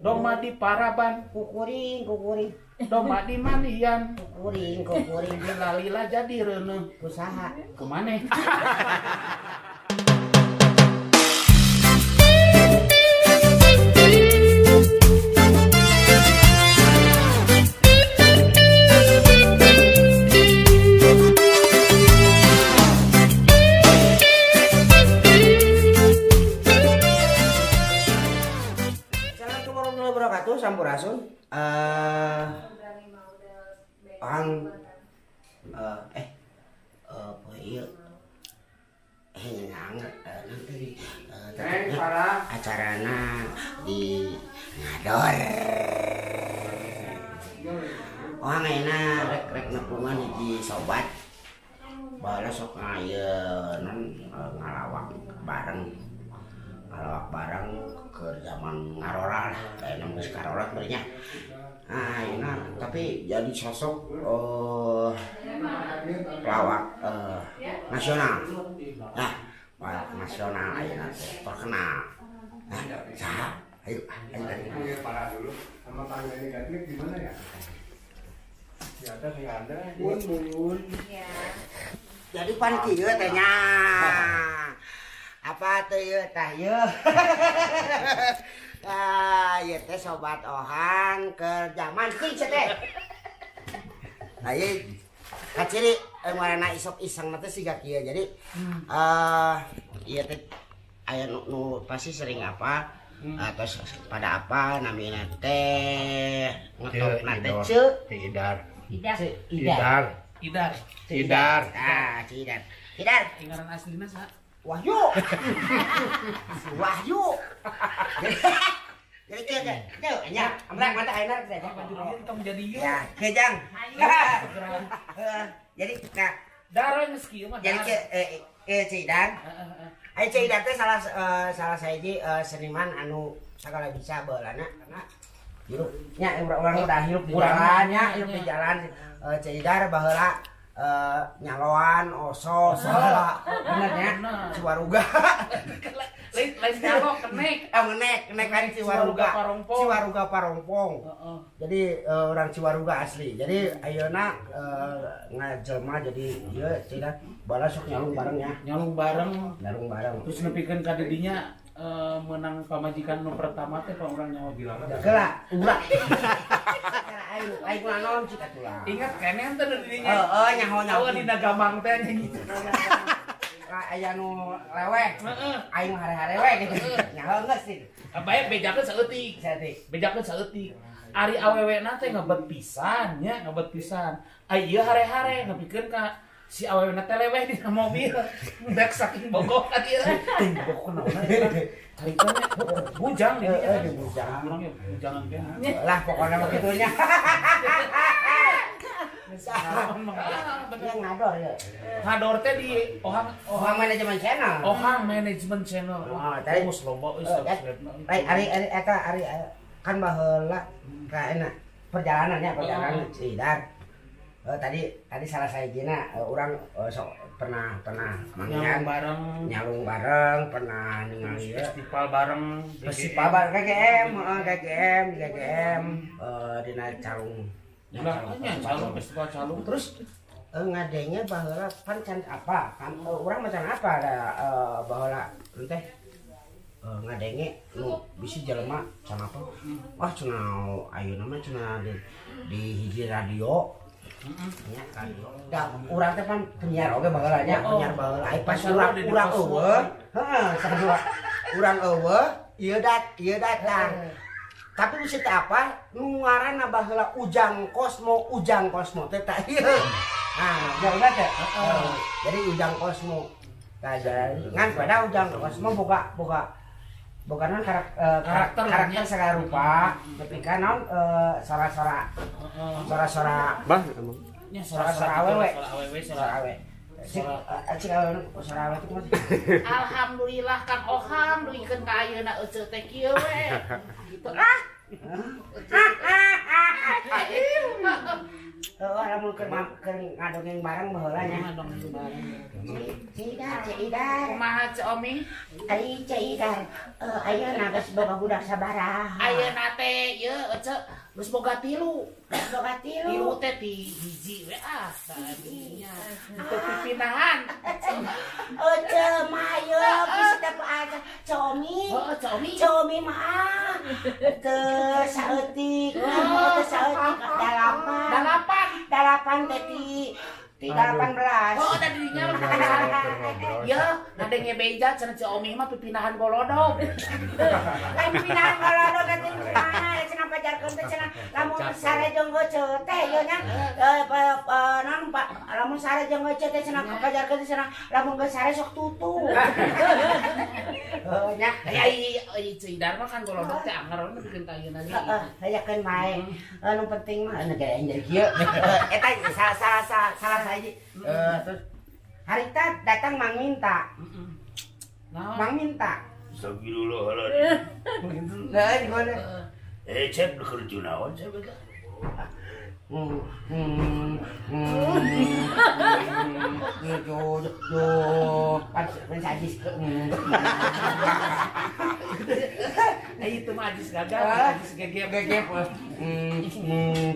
Domba di paraban, kukuring kukuring. Domba di mandian, kukuring kukuring. Lila-lila jadi reuneuh. Kusaha? Kumaneh? Sampurasun. Orang nanti acarana di ngador. Orang enak rek nepungan di sobat. Baheula sok ngayeun ngalawak bareng. Ngalawak bareng ke zaman ngarora lah, kayak geus karora sebenarnya. Nah, enak, tapi jadi sosok pelawak nasional. Nah, pelawak nasional ayeuna teh terkenal. Nah, saha? Ayo, ayo. Panggil parah dulu sama panggil negatif gimana ya? Di atas nggak ada. Bun, bun. Iya. Jadi pan kieu teh nya. Apa tuh ieu tah ieu? Ah, ieu teh sobat Ohang keur zaman cing teh. Nah, ieu kaciri ngaranna isok iseng teh siga kieu. Jadi ieu teh aya nu pasti sering apa atau pada apa namina teh ngetopna teh ceu Idar. Idar. Idar. Idar. Idar. Ah, Ceu Idar. Idar. Ngaran aslina saha? Wahyu. Wahyu. Jadi kieu teh. Teu nya, amrang mata ayeuna teh. Tong jadi ieu. Ya, kieu jang. Jadi nah, darah geus kieu mah. Jadi kieu Ceu Idar. Ai Ceu Idar teh salah salah sahiji seniman anu sagala bisa baheulana karena hirup nya urang udah hirup di jalan nya, hirup di jalan. Ceu Idar baheula nyaloan osok bener nya Ciwaruga lain nyalo kenek kenek kan Ciwaruga Ciwaruga Parongpong. Jadi orang Ciwaruga asli. Jadi ayeuna ngajelma jadi ieu cenah bala sok nyalung bareng ya, nyalung bareng, nyalung bareng terus nepikeun ka didinya menang pamajikan nu pertama teh pa urang nyawa bilala geula ulah aing aing naon cik atulah. Ingat keneh teh didinya. Heeh, nyaho-nyaho dina gamang teh anjing. Aya nu leweh. Heeh. Aing hare-hare we gitu. Nyaho geus sih. Bae bejakeun saeutik. Saeutik. Bejakeun saeutik. Ari awewena teh ngebet pisan nya, ngebet pisan. Ai ieu hare-hare nepikeun ka si awewena teh leweh dina mobil. Dek saking bogoh ka dieu. Ting bogoh naon carita nya bujang di dinya. Heeh, bujang. Urang ge bujangan teh. Lah pokona mah kitu nya. Bener ngador ya. Ngador teh di Ohang Ohang Management Channel. Ohang Management Channel. Oh, tadi geus loba euy subscribe-na. Ari ari eta ari kan baheula ka enak perjalanannya perjalanan Ceu Idar. Tadi salah sahijina urang sok pernah manggihan bareng, nyalung bareng, pernah ningali festival bareng, festival bareng KGM, KGM, KGM dina calung. Calung festival calung. Terus ngadenge baheula pan can apa? Kan urang macam apa da baheula teh ngadenge nu bisi jelema can apa? Wah cenah ayeuna mah cenah di hiji radio. Nya radio. Da urang teh pan penyiar oge baheula nya, penyiar baheula. Ai pas urang eueuh, heeh, sarua. Urang eueuh, ieu datang. Tapi bisi teh apa? Nu ngaranna baheula Ujang Kosmo, Ujang Kosmo teh tah ieu. Nah, jauh teh. Jadi Ujang Kosmo. Tah ngan pada Ujang Kosmo boga naon karakter segala rupa, tapi kan naon sora-sora sora-sora bah nya sora-sora awewe, sora awewe. Cik awewe sora awewe teh kumaha? Alhamdulillah Kang Ohang dugikeun ka ayeuna euceu teh kieu we. Gitu ah. Heeh, lamun keur ngadongeng bareng baheula nya. Ngadongeng bareng. Ceu Idar, Ceu Idar. Kumaha Ceu Omi? Ari Ceu Idar, ayeuna geus boga budak sabaraha? Ayeuna teh ieu Ceu geus boga 3. Boga 3. 3 teh ti hiji we ah tadinya. Teu pipinahan. Ceu mah ieu geus teh aja Ceu Omi. Heeh, Ceu Omi. Ceu Omi mah teu saeutik, teu saeutik 8. 8 teh ti 18. Oh, tadi dirinya mah ya, ngadenge beja cenah Ceu Omi mah pipinahan golodog. Lain pipinahan golodog atuh kumaha cenah pajarkeun teh cenah lamun sare jeung heuceu teh ieu nya naon lamun sare jeung heuceu teh cenah pajarkeun teh cenah lamun geus sare sok tutup. Heuh nya. Ai Ceu Idar mah kan golodog teh anger we bikin ka ayeuna ge. Heeh, hayakeun bae. Anu penting mah anu gaya jadi kieu. Eta salah saja. Terus harita datang Mang Minta. Mang Minta. Astagfirullahaladzim. Nah, gimana? Cep keur naon cep eta? Jo, pan sadis. Itu mah ajis gagal, ajis gegep. Gegep.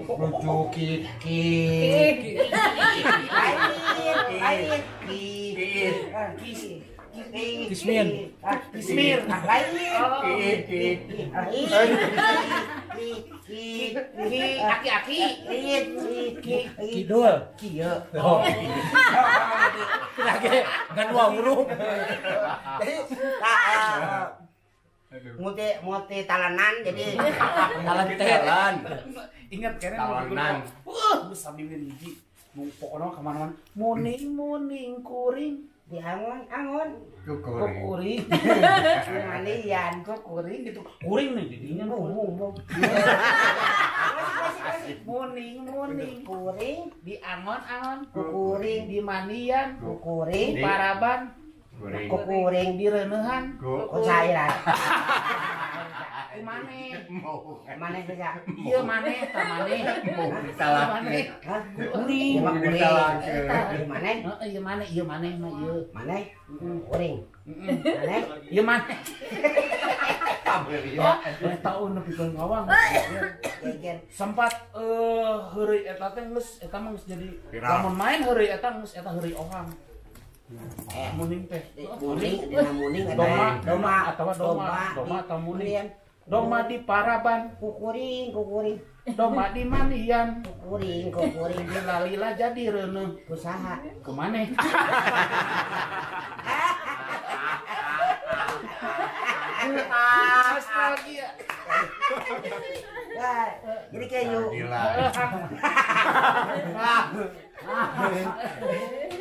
Lucu ki ki. Lain, ki. Kismin. Kismir. Lain. Ki ki ki ki aki-aki. Ki kidul. Kieu. Oh. Lagi ngan dua huruf. Jadi multi talenan jadi talan. Ingat kan talenan. Wah, geus abdi hiji. Mung pokona ka mana-mana muning-muning kuring di angon-angon kuring. Mandian kuring gitu. Kuring nih jadinya bung. Muning-muning kuring di angon-angon kuring di mandian kuring di paraban kuring di reuneuhan ku cairan. Maneh. Maneh bisa. Ieu maneh ta maneh. Maneh. Kuring. Ieu maneh. Heeh, ieu maneh, ieu maneh mah ieu. Maneh. Kuring. Maneh. Ieu maneh. Oh, tahun nepi ka ngawang. Sempat heureuy eta teh geus eta mah geus jadi lamun main heureuy eta geus eta heureuy ohang. Muning teh. Muning dina muning eta doma atawa doma, doma atau muning. Doma di paraban kukuring kukuring. Doma di mandian kukuring kukuring. Lila-lila jadi reuneuh kusaha kumaneh. Nostalgia. Ya, jadi kayak yuk.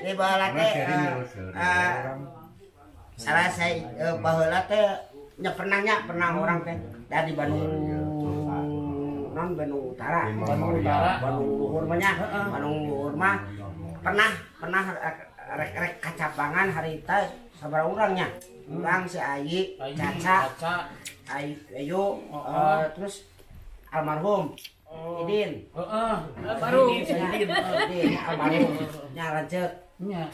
Di baheula teh salah saya baheula teh nya pernah orang teh dari Bandung non Bandung Utara, Bandung Utara, Bandung Luhur mah nya, Bandung Luhur mah pernah rek kacabangan harita sabaraha urang nya. Urang si Ayi, Caca, Ayi, Ayu, terus almarhum Idin. Heeh, baru Idin, almarhum nya lanceuk. Nya.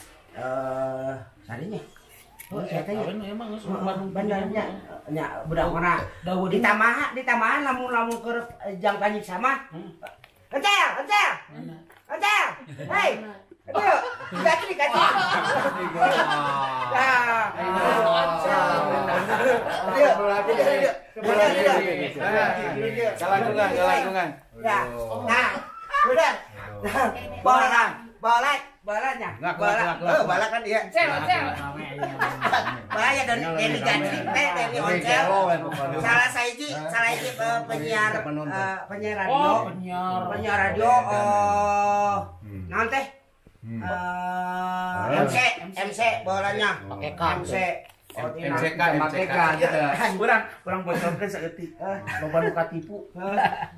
Sarinya. Oh, emang geus Bandung bandarnya nya budak mana. Ditambah lamun keur jang panjik sama. Encel, encel. Encel. Hei. Aduh, dikacik, dikacik. Nah, galangkungan. Nah, udah. Bola, bolanya. Bola, bola kan dia. Cel, cel. Bahaya dari Gacik teh, dari Oncel. Salah sahiji penyiar penyiar radio. Penyiar radio naon teh? MC bolanya pakai K. MC MCK MCK kurang bocorkeun saeutik. Loba nu katipu.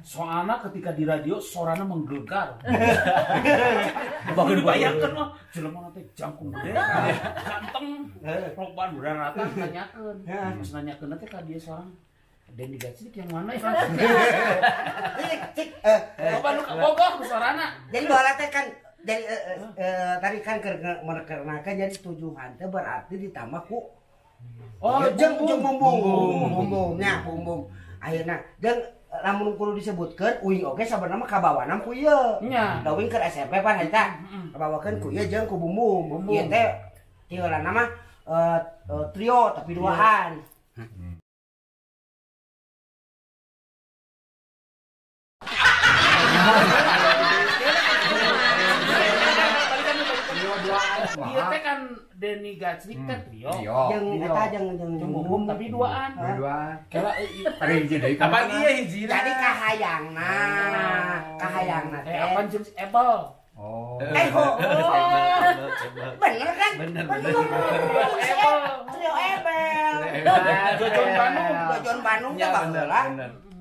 Soalna ketika di radio sorana menggelegar. Bahkan dibayangkeun mah jelema teh jangkung gede, ganteng, loba nu datang nanyakeun. Terus nanyakeun teh ka dieu sorang. Denny Gacrik yang mana ya? Cik loba nu kabogoh ku sorana. Jadi baheula teh kan jadi tadi kan keur jadi tujuhan teh berarti ditambah ku oh jeung bumbung nya bumbung. Ayeuna jeung lamun kudu disebutkeun uing oge sabenerna mah kabawana ku ieu. Da uing keur SMP pan eta. Kabawakeun ku ieu jeung ku bumbung. Ieu teh tiheulana mah trio tapi duaan. Ieu teh kan Denny Gacrik teh trio. Jeung eta jeung bumbung tapi duaan. Duaan. Kela hiji deui. Kapan ieu hiji? Jadi kahayangna, kahayangna teh. Apan jeung Ebel. Oh. Bener kan? Bener. Ebel. Trio Ebel. Jojon Bandung, Jojon Bandung teh baheula.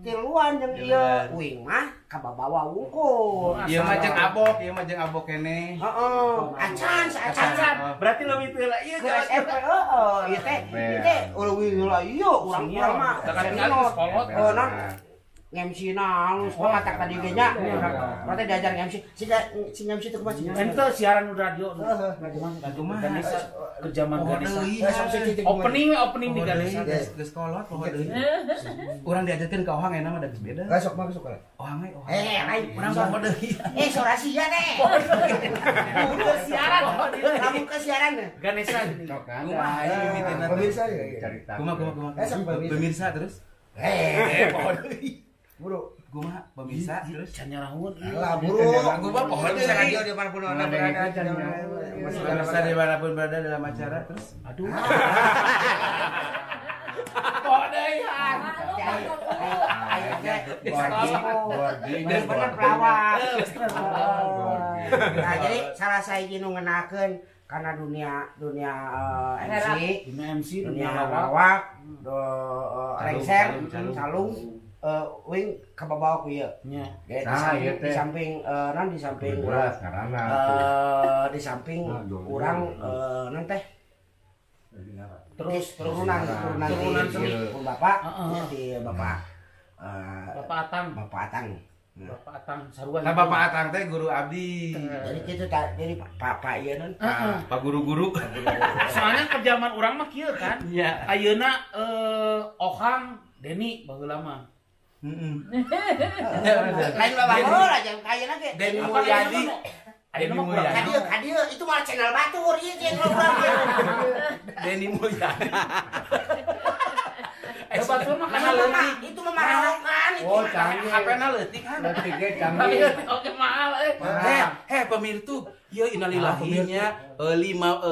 Tiluan jeung ieu uing mah kababawa wungkul. Ieu mah jeung abok, ieu mah jeung abok keneh. Heeh, acan sacan. Berarti leuwih teu lah ieu ke SMP heeh, ieu teh ieu teh leuwih heula ieu urang-urang mah. Kolot heuh non nge-MC na halus mah matak tadi ge nya. Berarti diajar nge-MC. Si nge-MC teh kumaha sih? Ente siaran radio. Heeh, kumaha? Ke zaman Ganesha. Opening di Ganesha. Geus kolot poho deui. Urang diajarkeun ka Ohang enak mah da geus beda. Lah sok mah sok lah. Ohang we, Ohang. Lain urang poho deui. Sora sia teh. Kudu siaran. Lamun ke siaran Ganesha gini. Kumaha ieu mimitina? Pemirsa ya cerita. Kumaha. Pemirsa terus. Poho deui. Buru, kumaha pemirsa terus can nyarahun. Lah buru. Kumaha poho deui. Radio dimanapun Anda berada. Pemirsa dimanapun berada dalam acara terus. Aduh. Poho deui han. Boarding bener pelawak. Nah, jadi salah sahiji nu ngenakeun karena dunia MC, dunia lawak, lengser, calung wing kababawa ku ieu. Nya. Di samping non di samping di samping urang non teh terus turunan seni pun bapak di bapak Bapak Atang. Bapak Atang. Bapak Atang sarua. Nah, Bapak Atang teh guru abdi. Jadi kitu jadi Pak ieu non. Pak guru-guru. Soalnya ke zaman urang mah kieu kan. Iya. Ayeuna Ohang Denny baheula mah. Heeh. Lain bapak heula jeung ayeuna ge Denny Mulyadi. Ayeuna mah kurang. Ka dieu itu mah channel batur ieu channel urang mah. Denny Mulyadi. Batur mah kana leutik, itu mah marahokan itu. Oh, canggih. HP-na leutik kan. Leutik ge canggih. Oke mahal euy. Heh pemirtu, ieu innalillahinya 5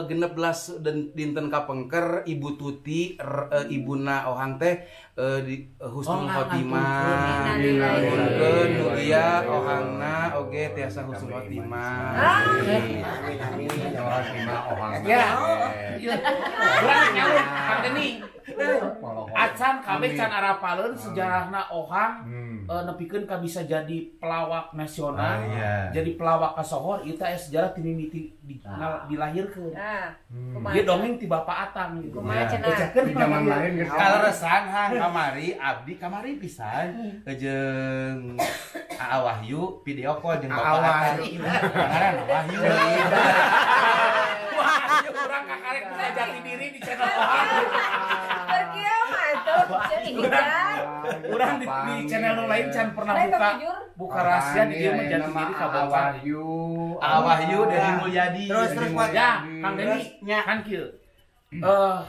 16 dan dinten kapengker Ibu Tuti ibuna Ohang teh di husnul khotimah. Nuhunkeun nu ieu Ohangna oge tiasa husnul khotimah. Amin amin. Ohang. Ya. Urang nyaur Kang Deni. Acan kabeh can arapaleun sejarahna Ohang nepikeun ka bisa jadi pelawak nasional, jadi pelawak kasohor ieu teh sejarah ti mimiti dilahirkeun. Ieu dongeng ti Bapak Atang gitu. Di zaman lain geus kaleresan hang kamari abdi kamari pisan jeung Aa Wahyu video call jeung Bapak Atang. Ngaran Wahyu. Wahyu urang kakarek buka jati diri di channel Ohang. Urang di channel nu lain can pernah buka rahasia di dieu mah jati diri ka Bapak Wahyu. Wahyu dari Mulyadi. Terus ya, Kang Denny kan kieu.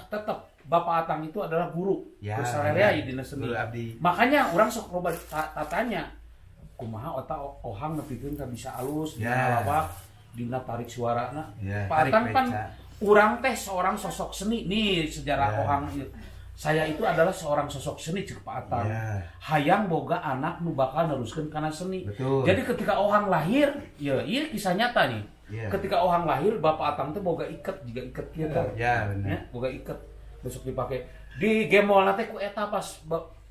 Tetep Bapak Atang itu adalah guru. Ya, Sarerea ieu dina seni. Makanya urang sok loba tatanya. Kumaha otak Ohang nepikeun ka bisa alus dina lawak, dina tarik suarana. Pak Atang kan urang teh seorang sosok seni nih sejarah Ohang ieu. Saya itu adalah seorang sosok seni cek Pak Atang. Hayang boga anak nu bakal neruskeun kana seni. Betul. Jadi ketika Ohang lahir, ya ieu kisah nyata nih. Ketika Ohang lahir, Bapak Atang teh boga iket jiga iket kieu teh. Ya, bener. Ya, boga iket besok dipake. Di gemolna teh ku eta pas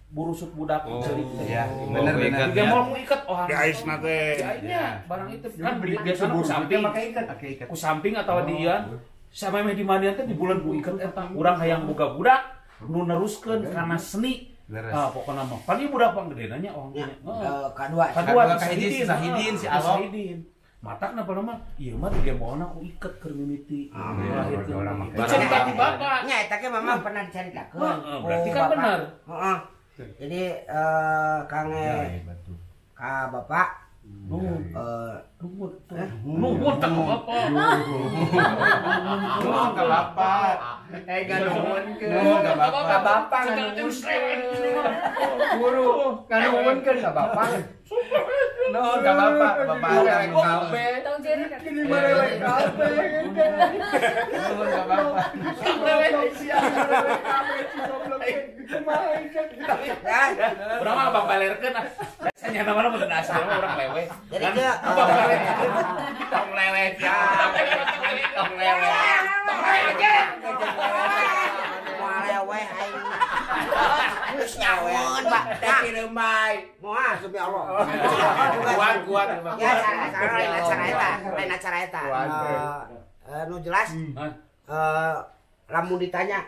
burusut budak ceurik teh. Ya, bener bener. Di gemol ku iket Ohang. Di aisna teh. Di barang itu kan biasana ku samping, iket. Ku samping atawa di ieu. Sampai meh di mandian teh di bulan ku iket eta. Urang hayang boga budak nu neruskeun kana seni. Ah, pokokna mah pan ieu budak panggedena nya Ohang. Kadua kadua kahiji si Sahidin si Alok. Sahidin. Matakna pala mah ieu mah digemolna ku iket keur mimiti. Lahirkeun. Cerita ti bapak. Nya eta ge mama pernah dicaritakeun. Berarti kan benar. Heeh. Jadi Kang ka bapak nuhun. Nuhun ka bapak. Nuhun ka bapak. Eh ganuhunkeun. Nuhun ka bapak. Ka bapak nganuhunkeun. Guru nganuhunkeun ka bapak. Nuhun ka bapak, bapak Atang kabeh. Gini marewek kabeh. Nuhun ka bapak. Marewek sia marewek kabeh si goblok. Kumaha Urang mah bang balerkeun ah. Sanyana mana mun asal urang leweh. Jadi ke tong leweh ya. Tong leweh. Tong leweh. Moal leweh aing. Geus nyaweun, Pak. Teh reumai. Moal demi Allah. Kuat-kuat. Ya lain acara eta, lain acara eta. Nu jelas lamun ditanya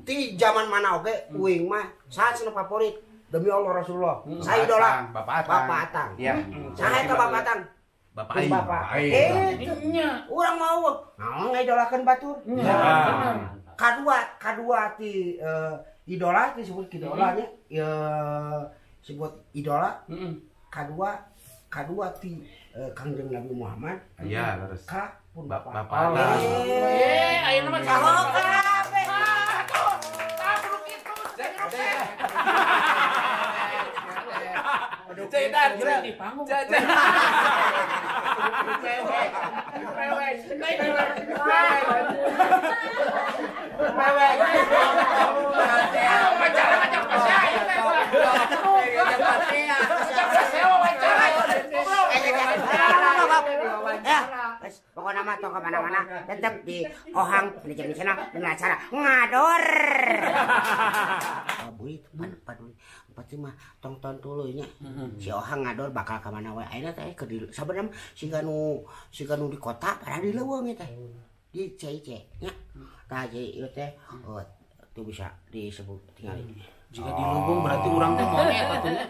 ti zaman mana oge uing mah saha cenah favorit demi Allah Rasulullah. Saya idola Bapak Atang. Bapak Atang. Iya. Saha eta Bapak Atang? Bapak Aing. Bapak Aing. Urang mau naon ngaidolakeun batur. Kadua ti idola disebut idola nya sebut idola. Kadua ti Kangjeng Nabi Muhammad. Iya, terus. Ka pun Bapak. Bapak Atang. Ayeuna mah saha kabeh. Cedan, di panggung. Pokoknya mah tong kemana-mana tetep di Ohang Manajemen Channel dengan acara ngador. Buit pan pasti mah tongton tuluy nya. Si Ohang ngador bakal ka mana wae ayeuna teh keur sabenerna siga nu di kota padahal di leuweung teh. Di CIC nya. Tah ieu teh tuh bisa disebut tingali. Jika di leuweung berarti urang teh monyet atuh nya.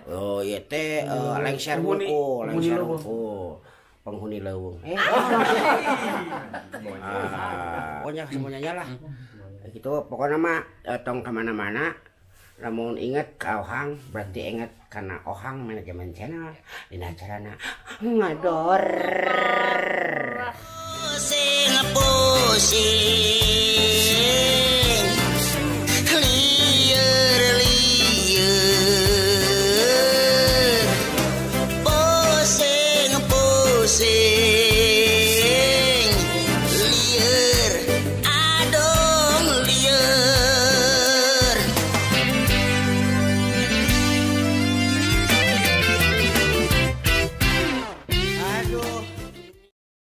Oh ieu teh lengser wungkul, lengser wungkul. Penghuni leuweung. Pokoknya semuanya lah. Gitu pokoknya mah tong kemana-mana. Lamun inget ka Ohang berarti inget karena Ohang Manajemen Channel dina acarana ngador. Pusing pusing.